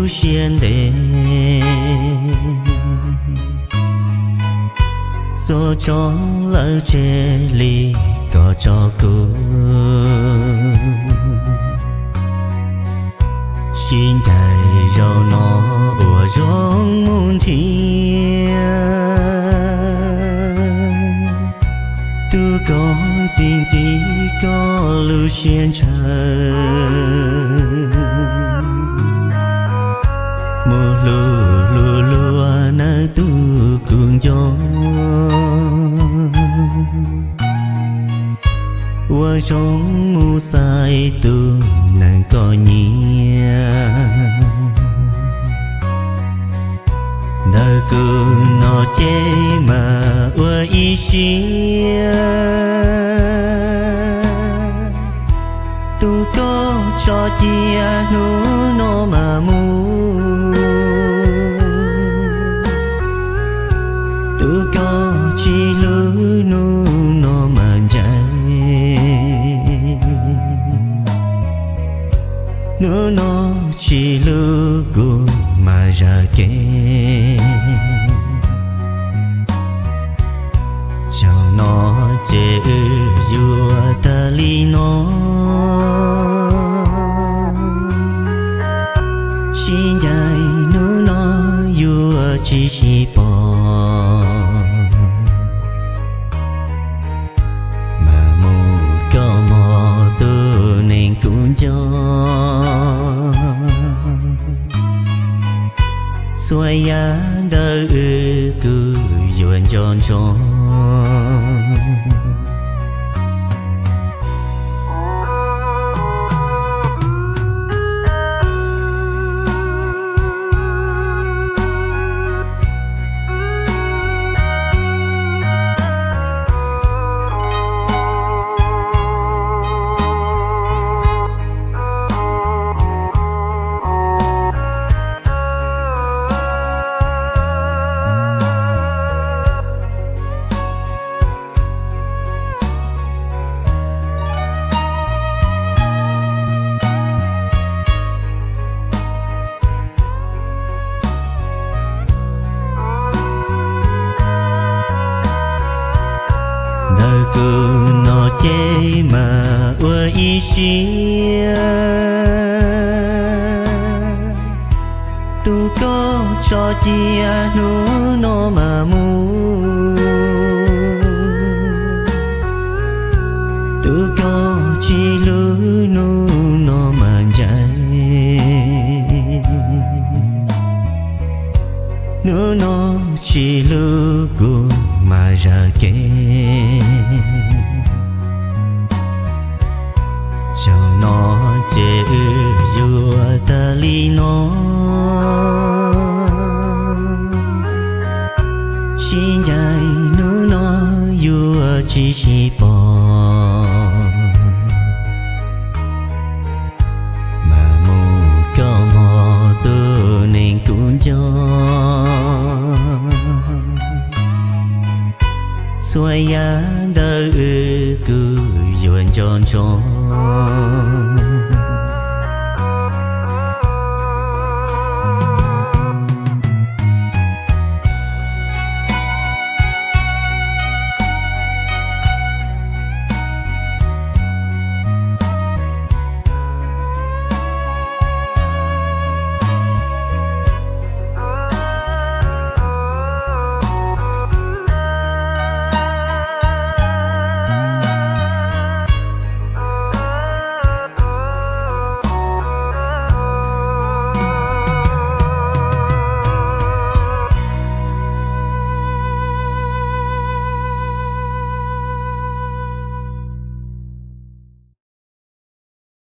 lub siab ntev, xuas tso lawv tseg li kom tso kuv. Sib ncaim zaum no ua zoo mus nrhiav, tus koj ntxim ntxim koj lub siab ntshaw. Mus hlub hlub luag nawb tus kuv nco, ua zoo mus xaiv tus neeg koj nyiam. Ntawm kuv no ces mas ua ib siab, tus koj tso cia hnub no mas mus, tus koj tsis hlub hnub no mas ncaim. Hnub no tsis hlub kuv mas zam kev. Zaum no ces wb yuav tag li no, sib ncaim hnub no yuav tsis sib pom. Mas mus koj mog tus neeg kuv nco, txhua yam ntawm wb kuj yuav nco ntsoov. Ntawm kuv no ces mas ua ib siab, tus koj tso cia hnub no mas mus, tus koj tsis hlub hnub no mas ncaim. Hnub no tsis hlub kuv mas zam kev. Zaum no ces wb yuav tag li no, sib ncaim hnub no yuav tsis sib pom. Mas mus koj mog tus neeg kuv nco, txhua yam ntawm wb kuj yuav nco ntsoov.